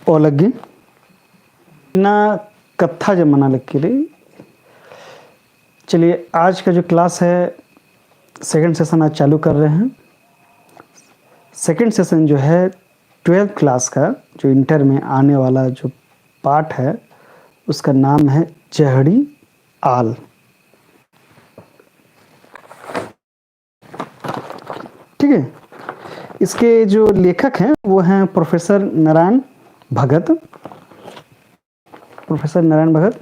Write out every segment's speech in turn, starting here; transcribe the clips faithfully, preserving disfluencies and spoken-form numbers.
ओ लग्गी। इन्ना कत्था जे मना लग्गी रई। चलिए, आज का जो class है, second session आज चालू कर रहे हैं। Second session जो है, twelfth class का जो inter में आने वाला जो पाठ है, उसका नाम है जहड़ी आल। ठीक है, इसके जो लेखक हैं, वो हैं Professor नारायण भगत। Professor नारायण भगत,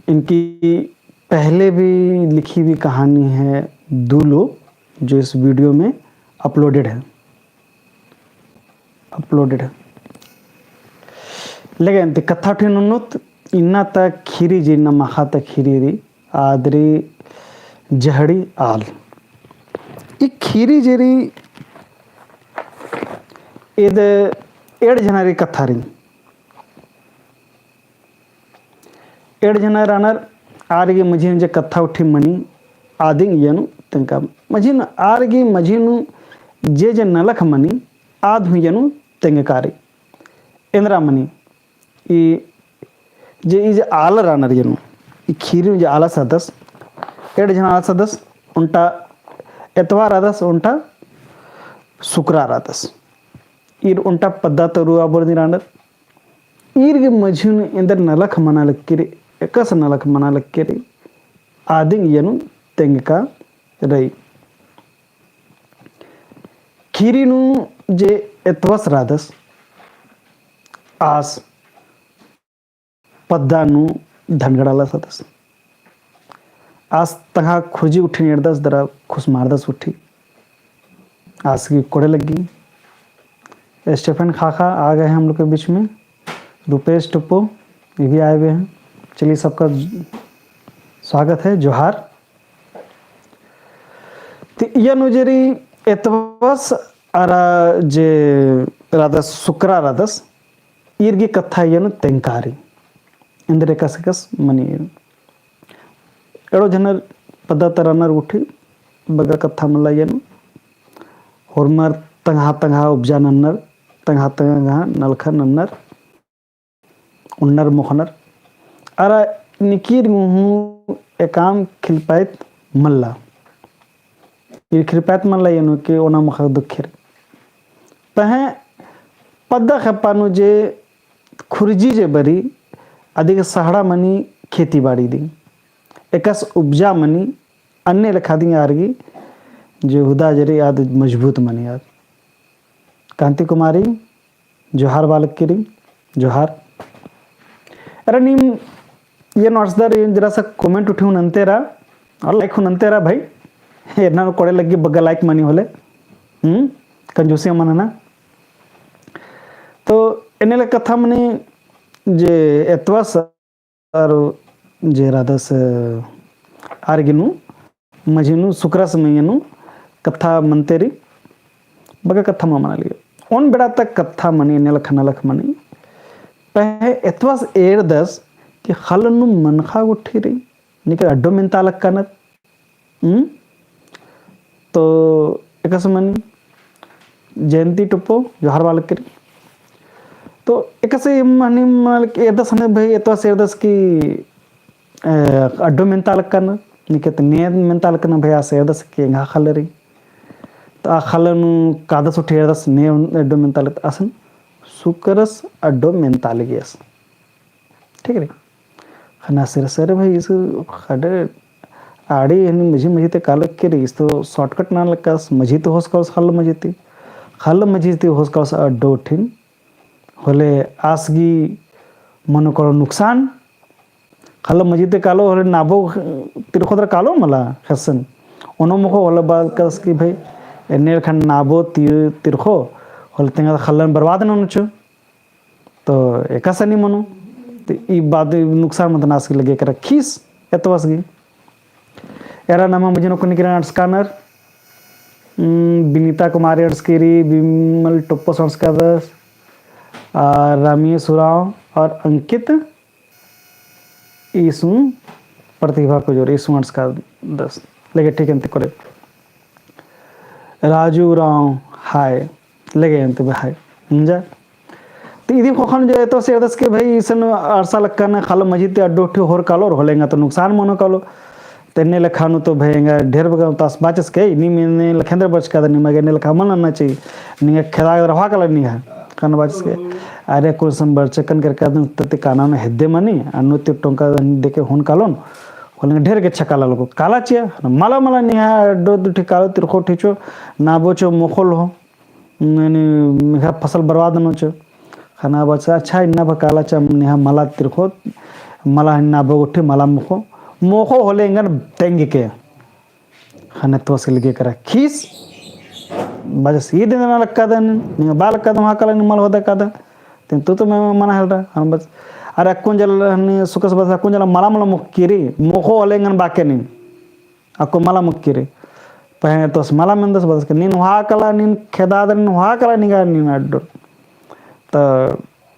इनकी पहले भी लिखी हुई कहानी है दूलो, जो इस video में uploaded है, uploaded है। लेकिन ती कत्था उठिन उन्नुत, इन्ना ता खीरी जे, इन्ना माख़ा ता खीरी रई, आद रई जहड़ी आल। ई खीरी जे रई, ईद एंड़ झना रई कत्था रई। एंड़ झना रअनर, आर गे मझी नू जे कत्था उठी मनी, आदिन इय्या नू तेंगका। मझी नू, आर गे मझी नू जे जे नलख मनी, आद हूँ इय्या नू तेंगका रई। एन्दरा मनी, ई जे, ई जे आल रअनर इय्या नू, ई खीरी नू जे आलस रअदस, एंड़ झना आलस रअदस, ओन्टा एतवार रअदस, ओन्टा सुकरा रअदस। ईर ओन्टा पद्दा तरुआ बरनी रअनर। ईर गे मझी नू एन्देर नलख मना लग्गी रई, एकासे नलख मना लग्गी रई, आदिन इय्या नू तेंगका रई। खीरी नू जे एतवास रअदस, आस पद्दा नू धनगड़ालस रअदस। आस तंगआ खुर्जी उठिन एरदस, दरा खुसमारदस उठी। आस गे कोड़े लग्गी। स्टेफन खाखा आ गए हैं हम लोग के बीच में। रुपेश टुप्पो, ये भी आए हुए हैं। चलिए, सबका स्वागत है, जोहार। ती इय्या नू जे रई एतवास अरा जे रअदस सुकरा रअदस, ईर गे कत्था इय्या नू तेंगका रई। एन्देर एकासे एकासे मनी। एंड़ो झनर पद्दा तरा रअनर उठी, बग्गे कत्था मल्ला इय्या नू। होरमर तंगआ तंगआ उपजा नन्नर, तंगआ तंगआ नलख नन्नर। उन्नर मोख़नर। अरा निकिर हूँ एकाम खिलपाइत मल्ला। ईर खिलपाइत मल्ला इय्या नू कि ओना मोख़ा दुखेर। पहें पद्दा खेप्पा नू जे खुर्जी जे बरई अदिगे सहड़ा मनी खेती बाड़ी दिम। एकासे उपजा मनी अन्ने लेखा दिम आर गे जे हुदा जे रई आद मजबूत मनी आद। कांति कुमारी, जोहार बआ लगी रई, जोहार। अरा नीम इय्या नू अंड़सदर, जरा सा comment उठी हूँ नन्तेरा, और like हूँ नन्तेरा भाई। एन्ना नू कोड़े लग्गी बग्गे like मनी होले। हम्म, कंजूसी मना ना। तो एन्ने ले कत्था मनी जे एतवास अरा जे रअदस आर गे नू मझी नू सुकरा समय नू कत्था मनते रई, बग्गे कत्था मा मना लगी। ओन बेड़ा तक कत्था मनी, एन्ने लेखा नलख मनी। पहें एतवास एरदस कि ख़ल्ल नू मनखा गुट्ठी रई, निकर अड्डो मेन्ता लक्कानर। हम्म? तो एकासे मनी जयंती टुप्पो, जोहार बआ लगी रई। तो एकासे मनी मल एरदस हने भाई, एतवास एरदस कि, ए, अड्डो मेन्ता लक्कानर, निकर ने मेन्ता लक्कानर भाई, आस एरदस कि एंगा ख़ल्ल रई। तो आ ख़ल्ल नू कादस उठी एरदस ने अड्डो मेन्ता लक्कानर, असन सुकरस अड्डो मेन्ता लगियस। ठीक रई। ख़ने आस एरदस अरे भाई, ईस ख़ने आड़ी हनी मझी मझी ती कालो के रई, ईस तो shortcut नना लक्कास, मझी ती होस कालोस ख़ल्ल मझी ती, ख़ल्ल मझी ती होस कालोस अड्डो उठिन, होले आस गे मनो कालो नुकसान। ख़ल्ल मझी ती कालो होले नाबो तिरखो दरा कालो मला ख़ेस्सन। ओनो मोख़ो होले बआ लक्कास कि भाई, एन्ने लेखा नाबो ती-, तिरखो, होले तेंगा ख़ल्लन बर्बाद ननोन चिओ। तो एकासे नी मनो। तो ई बाद नुकसान मत नास गे लगे कर खीस एतवास गे। एरा नमा मझी नू ओक्कन किरण अंड़सकानर, उम, विनीता कुमारी अंड़सकी रई, विमल टोप्पो अंड़सकादस, आ, रामी सुराव और अंकित ईसु प्रतिभा कुजूर ईसु अंड़सकादस। लेगे ठीक अन्ती कोड़े। राजू राव हाय। लेगे अन्ती बे हाय। मुंजा। तो इदी ख़ोख़ा नू जो एतोस एरदस के भाई इसन अरसा लक्कन ख़ल्ल मझी ती अड्डो उठी होर कालोर होले एंगा तो नुकसान मनो कालो। तो एन्ने लेखा नू तो भाई एंगा ढेर बग्गे तास बाचस के, नीम एन्ने लेखा एन्दरा बरचकादन, निमा गे एन्ने लेखा मल नन्ना चाही, निंगा खेदा रहा काला निंगा। ख़ने बाचस के, अरे कुछ सम बरचकन करके अदन तते काना नू हेद्दे मनी, अन्नु ती टोंका देके होन कालोन, होले ढेर गे छकाला लोगो। काला चिया, मला मला निंगा अड्डो उठी कालो तिरखो उठी चो, नाबो चो मोख़ो लो। ननी, निंग्है फसल बर्बाद ननो चो। ख़ने बाचस, अच्छा, इन्ना बा काला चिया, निंग्है मला तिरखो, मला हनी नाबो गुट्ठी, मला मोख़ो, मोख़ो होले एंगन तेंग के। ख़ने एतवास गे लग्गिया केरा खीस, बाचस, ईद एन्दरा लक्कादन, निंगा बआ लक्कादन, हाँ काला निंगा मल होदा कादन, तेन तू तो मैं मना हेलरा, ख़ने बाचस, अरे अक्कुन जला हनी सुकरस बाचस, अक्कुन जला मला मला मोख़की रई, मोख़ो होले एंगन बाके नीन। अक्कु मला मोख़की रई। पहें एतवास मला मेंदस बाचस के, नीन होआ काला, नीन खेदादर, नीन होआ काला, निंगा नीन अड्डो। त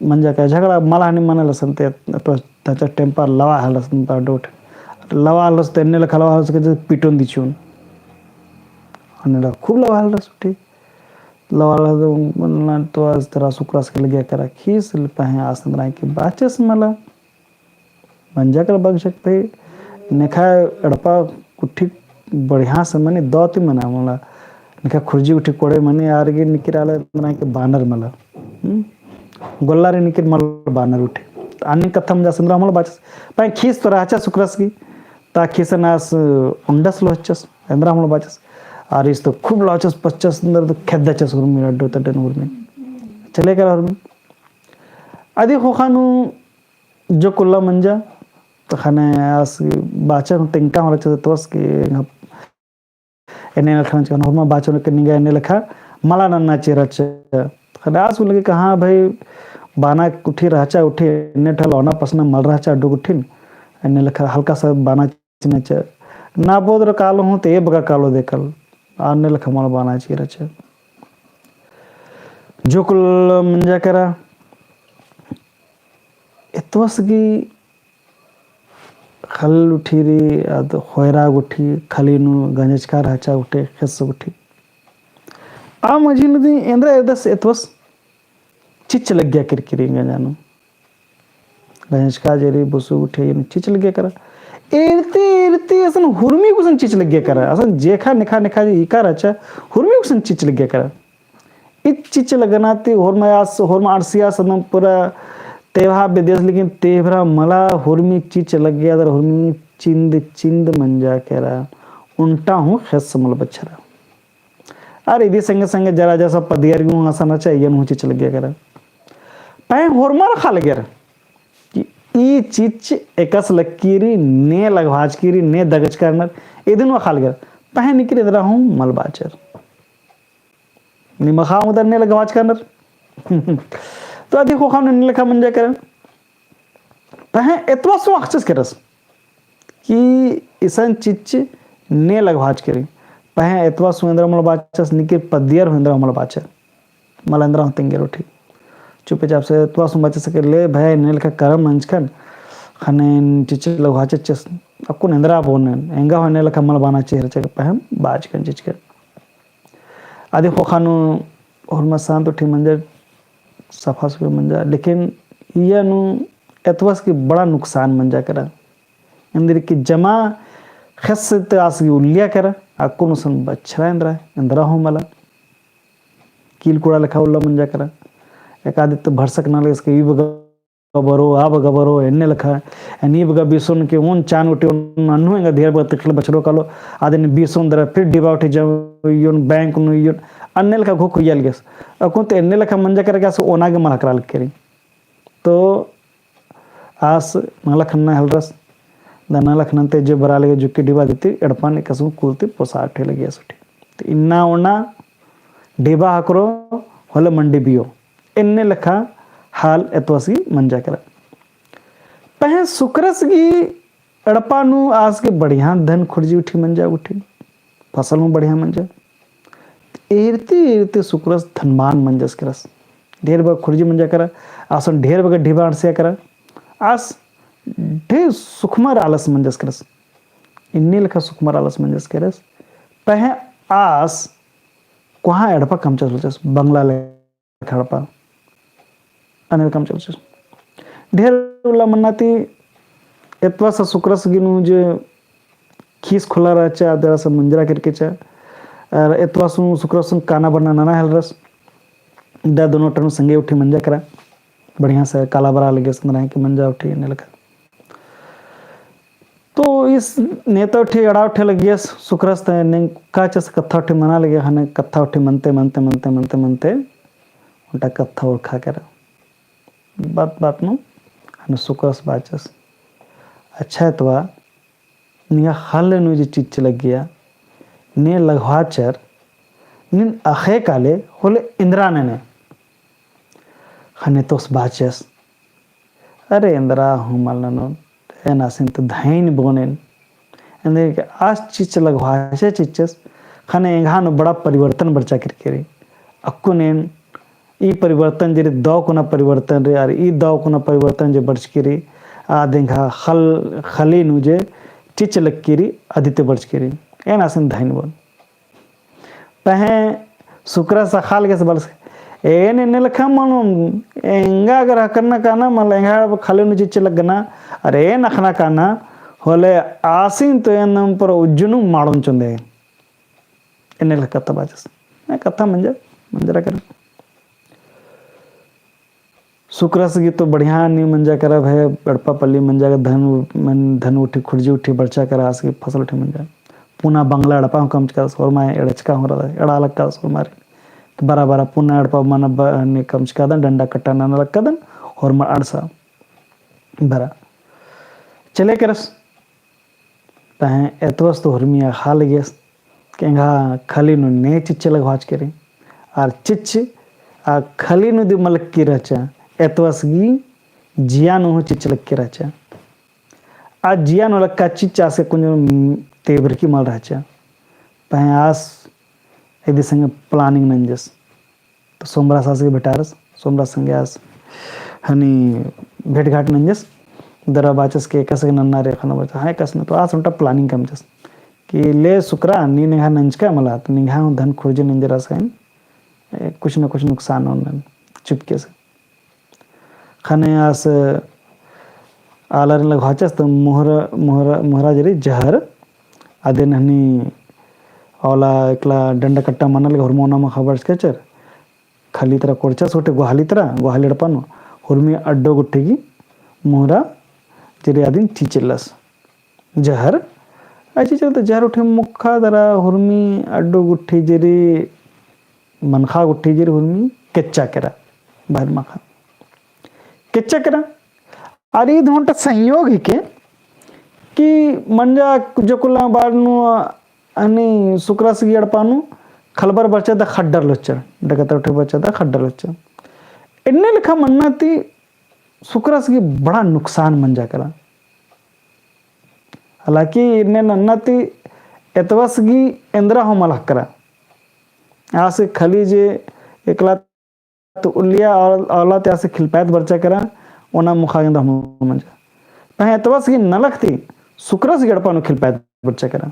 मंजा का झगड़ा मला हनी मना लसन ते, एतवास तचा टेम्पर लवा हलस अड्डो उठी। लवा हलस ते एन्ने लेखा लवा हलस के जे पिटोन दिचुन। अन्ने लेखा खूब लवा हलस उठी। लवा हलस तो एतवास तरा सुकरस गे लग्गिया केरा खीस, पहें आस एन्दरा के बाचस मला। मंजा केरा बगचक पे, नेखा एड़पा गुट्ठी बढ़िया से मनी दौ ती मना मला। नेखा खुर्जी गुट्ठी कोड़े मनी आर गे निकिर आला एन्दरा के बानर मला। हम्म? गोल्ला रे निकिर मला बानर गुट्ठी। अन्ने कत्था मंजा से एन्दरा मला बाचस। पहें खीस तो रहचा सुकरस गही। ता खीसन आस उंडस लो हचस, एन्दरा मला बाचस। आर ईस तो खूब लाचस, पच्चस, एन्दरा तो खेद्दचस हुरमी, अड्डो तड्डन हुरमी। चले केरा हुरमी। अदी ख़ोख़ा नू जो कुल्ला मंजा, तखने आस बाचन तेंगका हूँ रहचा एतवास के एन्ने लेखा रहचा, होरमा बाचन के निंगा एन्ने लेखा मला नन्ना चाही रहचा। तखने आस उल्ला गे कहा भाई बाना गुट्ठी रहचा गुट्ठी, एन्ने ठा लौना पसना मल रहचा अड्डो गुट्ठिन, एन्ने लेखा हल्का सा बाना चिच्चना चाही। ना बोदर कालो हूँ ते ए बग्गे कालो देखल, अन्ने लेखा मला बाना चाही रहचा। जो कुल्ला मंजा केरा, एतवास गही ख़ल्ल गुट्ठी रई, आद ख़ोयरा गुट्ठी, ख़ल्ली नू गंजचका रहचा गुट्ठी, ख़ेस्स गुट्ठी। आ मझी नू दी एन्दरा एरदस एतवास चिच्च लग्गिया केरकी रई गंजा नू। गंजचका जे रई बुसु गुट्ठी नू चिच्च लग्गिया केरा। एरती एरती असन हुरमी गुसन चिच्च लग्गिया केरा। असन जेखा नेखा नेखा जे इका रहचा, हुरमी गुसन चिच्च लग्गिया केरा। ई चिच्च लगना ती होरमा आस, होरमा अंड़सिया सदम पूरा तेवहा बेद्दस, लेकिन तेवहा मला हुरमी चिच्च लग्गिया दर हुरमी चिंद चिंद मंजा केरा। उन्टा हूँ ख़ेस्स मल बछरा। अर इदी संगे संगे जरा जरा सा पदियर गही हूँ असन रहचा, इयन हूँ चिच्च लग्गिया केरा। पहें होरमर ख़ाल गेर कि ई चिच्च एकासे लग्गी रई, ने लगभाचकी रई, ने दगचका रअनर, इदिन हूँ ख़ाल गेर। पहें निकिर एन्दरा हूँ मल बाचर। निमा ख़ा उदर ने लगभाचका रअनर। तो अदी ख़ोख़ा नू एन्ने लेखा मंजा केरा। पहें एतवास हूँ अख़चस केरस कि इसन चिच्च ने लगभाचकी रई। पहें एतवास हूँ एन्दरा मल बाचस, निकिर पदियर हूँ एन्दरा मल बाचर। मला एन्दरा हूँ तेंगेर उठी। चुपचाप से एतवास हूँ बाचस के ले भाई, एन्ने लेखा करम नंजकन, ख़ने चिच्च लगभाचस, अक्कुन एन्दरा बोन, एंगा हूँ एन्ने लेखा मल बाना चाही रहचा के पहें बाचकन चिच्चकन। अदी ख़ोख़ा नू होरमा शांत उठी मंजा, सफा सफी मंजा, लेकिन इया नू एतवास गही बड़ा नुकसान मंजा केरा। एन्देर कि जमा ख़ेस्स ते आस गही उल्लिया केरा, अक्कुन गुसन बछरा एन्दरा, एन्दरा हूँ मला। कील कुड़ा लेखा उल्ला मंजा केरा। एकादित भरसक ना लगस के ई बग्गे बरो, आ बग्गे बरो, एन्ने लेखा, एन्ने बग्गे बीसोन के ओन चान उठी ओन अन्नु एंगा ढेर बग्गे तिखिल बछरो कालो, आदिन बीसोन दरा फिर डिबा उठी जम, इयोन बैंक नू इयोन, अन्ने लेखा घोख हुइया लगस। अक्कुन ते एन्ने लेखा मंजा केरा कि आस ओना गे मल ख़क्खरा लगी रई। तो आस नलख नन्ना हेलरस, द नलख नन्ते जे बरा लगे जुक्की डिबा दिती, एड़पन एकासे कुल ती पोसा उठे लगिया सुठी। तो इन्ना ओना डिबा ख़क्खरो होले मंडी बियो। एन्ने लेखा हाल एतवास गही मंजा केरा। पहें सुकरस गही एड़पा नू आस गे बढ़िया धन खुर्जी उठी मंजा उठी, फसल हूँ बढ़िया मंजा। एरती एरती सुकरस धनवान मंजस केरस। ढेर बग्गे खुर्जी मंजा केरा, आसन ढेर बग्गे डिबा अंड़सिया केरा। आस ढेर सुखमर आलस मंजस केरस। एन्ने लेखा सुखमर आलस मंजस केरस। पहें आस कोहाँ एड़पा कमचस होलचस, बंगला ले खड़पा। अनेर कमचका रहचस। ढेर उल्ला मन्ना ती एतवास सुकरस गे नू जे खीस खोला रहचा, अदरा से मंजरा केरकी रहचा। और एतवास सुकरस काना बरना नना हेलरस। दा दोनों टन संगे उठी मंजा केरा। बढ़िया से काला बरा लगे संदरा है कि मंजा उठी एन्ने लेखा। तो इस नेता उठी अड़ा उठी लगियस सुकरस ते ने काचस कत्था उठी मना लगे, हने कत्था उठी मनते, मनते, मनते, मनते, मनते, उन्टा कत्था उरखा केरा। बात, बात नू हने सुकरस बाचस, "अच्छा एतवा, निंगा ख़ल्ल नू जे चिच्च लग्गिया, ने लगवाचर, नीन अख़े काले होले एन्दरा नने?" ख़ने एतवास बाचस, "अरे एन्दरा हूँ मल ननोन, एन आसिन तो धइन बोनेन।" एन्देर के आस चिच्च लगवाचे चिच्चस, ख़ने एंग्हा नू बड़ा परिवर्तन बरचा केरकी रई। अक्कुन एन ई परिवर्तन जे रई दौ कुना परिवर्तन रई, अरा ई दौ कुना परिवर्तन जे बरचकी रई, आद एंग्हा ख़ल-, ख़ली नू जे चिच्च लग्गी रई, अदिते बरचकी रई। एन आसिन धइन बोन। पहें सुकरस अख़ा लगे से बलस, "एन एन्ने लेखा मल ननोन, एंगा अगर अख़ना काना, मल एंग्हा ख़ल्ल नू चिच्च लग्गना, अरा एन अख़ना काना, होले आसिन तो एन नम पर उज्जु नू माड़ोन चोंदे।" एन्ने लेखा कत्था बाचस। ए कत्था मंजा, मंजरा केरा। सुकरस गे तो बढ़िया नी मंजा केरा भय, एड़पा पल्ली मंजा केरा, धन, मन, धन उठी, खुर्जी उठी बरचा केरा, आस गे फसल उठी मंजा। पुना बंगला एड़पा हूँ कमचकादस, होरमा एड़चका हूँ रअदस, एड़ा लक्कादस होरमारिन। तो बरा बरा पुना एड़पा मना ब-, नी कमचकादन, डंडा कट्टा नना लक्कादन, होरमा अंड़सा। बरा। चले केरस। पहें एतवास तो होरमी अख़ा लगियस कि एंग्हा ख़ली नू ने चिच्च लगवाचकी रई। अरा चिच्च आ ख़ली नू दी मलक्की रहचा, एतवास गी जिया नू हूँ चिच्च लग्गी रहचा। आ जिया नू लक्का चिच्च आस गे कुंजो तेबरकी मल रहचा। पहें आस इदी संगे planning नंजस। तो सोमरास आस गे भेटारस, सोमरास संगे आस हनी भेंट घाट नंजस। दरा बाचस के एकासे गे नन्ना रे ख़ने बाचस, हाँ एकासे नू। तो आस ओन्टा planning कमचस कि ले सुकरा, नीन एंग्हा नंजका मला, तो निंग्हा हूँ धन खुर्जी नंजर आस गे, ए, कुछ न कुछ नुकसान होन नन, चुपके से। ख़ने आस आलारिन लगवाचस तो मुहरा, मुहरा, मुहरा जे रई जहर, अदिन हनी औला एकला डंडा कट्टा मना लगे होरमा ओना मखा बरचकाचर, ख़ली तरा कोड़चस ओटे गोहाली तरा, गोहाली एड़पा नू, होरमी अड्डो गुट्ठी गी मुहरा जे रई अदिन चिच्चलस। जहर, आ चिच्चलस तो जहर उठी मुक्खा दरा होरमी अड्डो गुट्ठी जे रई, मनखा गुट्ठी जे रई होरमी केच्चा केरा, बहर मखा। केच्चा केरा, अरा ईद ओन्टा संयोग हिके कि मंजा जोकुल्ला बार नू हनी सुकरस गी एड़पा नू खलबर बरचा दा ख़द्दर लोच्चर, डकता उठे बरचा दा ख़द्दर लोच्चर। एन्ने लेखा मन्ना ती सुकरस गी बड़ा नुकसान मंजा केरा। हालांकि एन्ने नन्ना ती एतवास गी एन्दरा हूँ मल ख़क्खरा। आस ख़ली जे एकला तो उल्लिया औल-, औला ती आस ख़िलपायत बरचा केरा, ओना मुखा गे एन्दरा हूँ मंजा। पहें एतवास गी नलख ती सुकरस गी एड़पा नू ख़िलपायत बरचा केरा।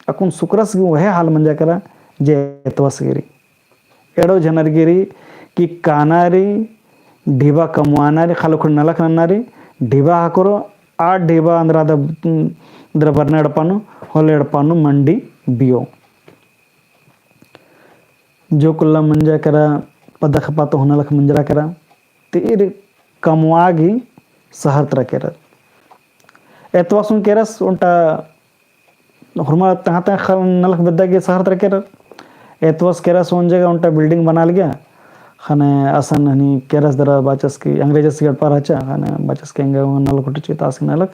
अक्कुन सुकरस गी ओहे हाल मंजा केरा जे एतवास गी रई। एड़ो झनर गी रई कि काना रई, ढिबा कमवाना रई, ख़ल्ल उखड़ी नलख नन्ना रई, ढिबा ख़क्खरो, आ ढिबा एन्दरा दा, एन्दरा बरना एड़पा नू, होले एड़पा नू मंडी बियो। जोकुल्ला मंजा केरा, पद्दा खपा तो हूँ नलख मंजरा केरा, ती ईर कमवा गी सहर तरा केरर। एतवास हूँ केरस ओन्टा होरमा तंग्है तंग्है ख़ल्ल नलख बेद्दा गे सहर तरा केरर। एतवास केरस ओन जगह ओन्टा building बना लगिया। ख़ने असन हनी केरस दरा बाचस कि अंग्रेजस गी एड़पा रहचा, ख़ने बाचस कि एंगा नलख उठी चिच्चो तो आस गी नलख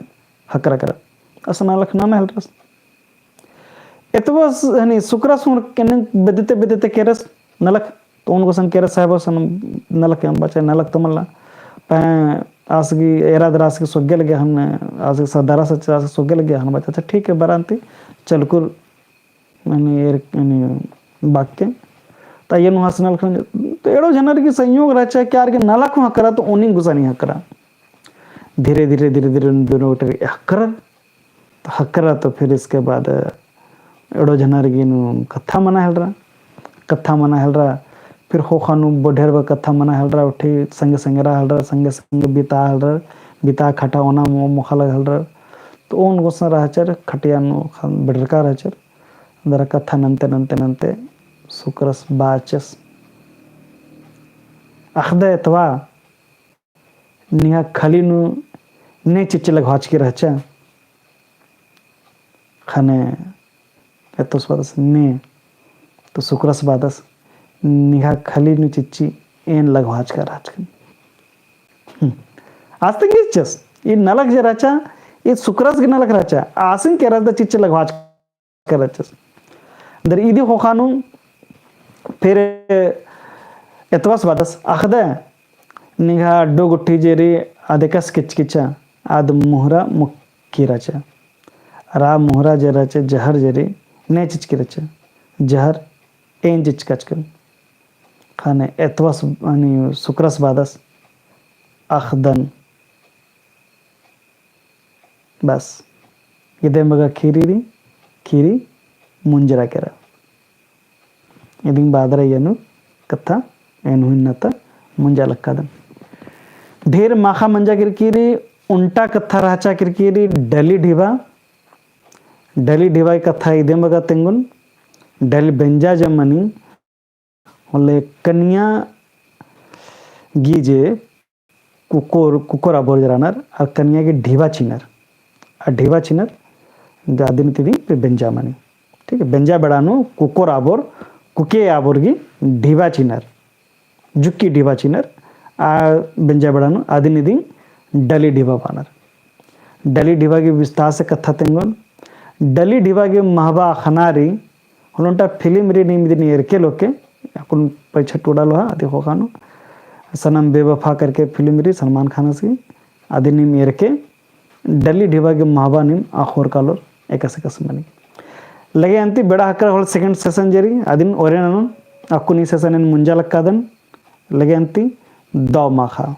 ख़क्खरा केरा। असन नलख नना हेलरस। एतवास हनी सुकरस हूँ केन्ने बेद्दते बेद्दते केरस नलख, तो ओन गुसन केरस साहेब असन नलख बाचा नलख तो मल्ला। पहें आस गी एरा दरा आस गी सोग्गे लगे हन, आस गी सरदारा सा आस गी सोग्गे लगे हन बाचा, अच्छा ठीक है बरा अन्ती चलकुर मने एर, मने बाक्के। ता ये नुहास नलख, तो एड़ो झनर गी संयोग रहचा कि आर गे नलख हूँ ख़क्खरा तो ओनी गुसन नी ख़क्खरा। धीरे, धीरे, धीरे, धीरे दोनों गोटे ख़क्खरर। तो ख़क्खरर तो फिर इसके बाद एड़ो झनर गी नू कत्था मना हेलरा। कत्था मना हेलरा। फिर ख़ोख़ा नू बढ़ियर बा कत्था मना हेलरा उठी, संगे संगे रआ हेलरा, संगे संगे बिता हेलरा, बिता खटा ओना मो-, मोख़ा लगा हेलरा। तो ओन गोसन रहचर खटिया नू ख़न बढ़ियर का रहचर। दरा कत्था नन्ते नन्ते नन्ते सुकरस बाचस। अख़दय एतवा निंग्है खली नू ने चिच्ची लगवाचकी रहचा। ख़ने एतवास बादस ने, तो सुकरस बादस निंग्है खली नू चिच्ची एन लगवाचका रहचकन। हम्म। आस तिंगिचस, ई नलख जे रहचा, ई सुकरस गे नलख रहचा, आसिन केरस दा चिच्ची लगवाच करचस। दरा इदी ख़ोख़ा नू फिर एतवास बादस अख़दय निंग्है अड्डो गुट्ठी जे रई अद एकासे किचकिचा, आद मुहरा मुक्की रहचा। अरा मुहरा जे रहचा जहर जे रई ने चिचकी रहचा। जहर एन चिचकाचकन। ख़ने एतवास, यानी सुकरस बादस अख़दन। बस। इदिम बग्गे खीरी रई, खीरी मुंजरा केरा। इदिम बअदर अइय्या नू कत्था एन हूँ इन्ना ता मुंजा लक्कादन। ढेर माख़ा मंजा केरकी रई, ओन्टा कत्था रहचा केरकी रई, डली ढिबा। डली ढिबा कत्था इदिम बग्गे तेंगोन, डली बेंजा जम्मनी, होले कनिया गी जे कुकोर, कुकोर आबोर जे रअनर, अरा कनिया गी ढिबा चिअनर। अरा ढिबा चिअनर, अदिन तिदी फिर बेंजा मनी। ठीक है, बेंजा बेड़ा नू कुकोर आबोर, कुके आबोर गी ढिबा चिअनर। जुक्की ढिबा चिअनर, आ बेंजा बेड़ा नू अदिन इदिन डली ढिबा बअनर। डली ढिबा गी विस्तार से कत्था तेंगोन। डली ढिबा गी महबा अख़ना रई, होले ओन्टा फिल्म रई नीम इदिन एरके लोके, अक्कुन पैसा टूड़ा लोहा, अदी ख़ोख़ा नू। सनम बेवफा करके फिल्म रई सलमान खानस गी, अदिन नीम एरके, डली ढिबा गी महबा नीम अख़ोर कालोर एकासे एकासे मनी। लगे अन्ती बेड़ा हक्कर होले second session जे रई, अदिन ओरे ननोन, अक्कुन ई session एन मुंजा लक्कादन, लगे अन्ती दव माख़ा।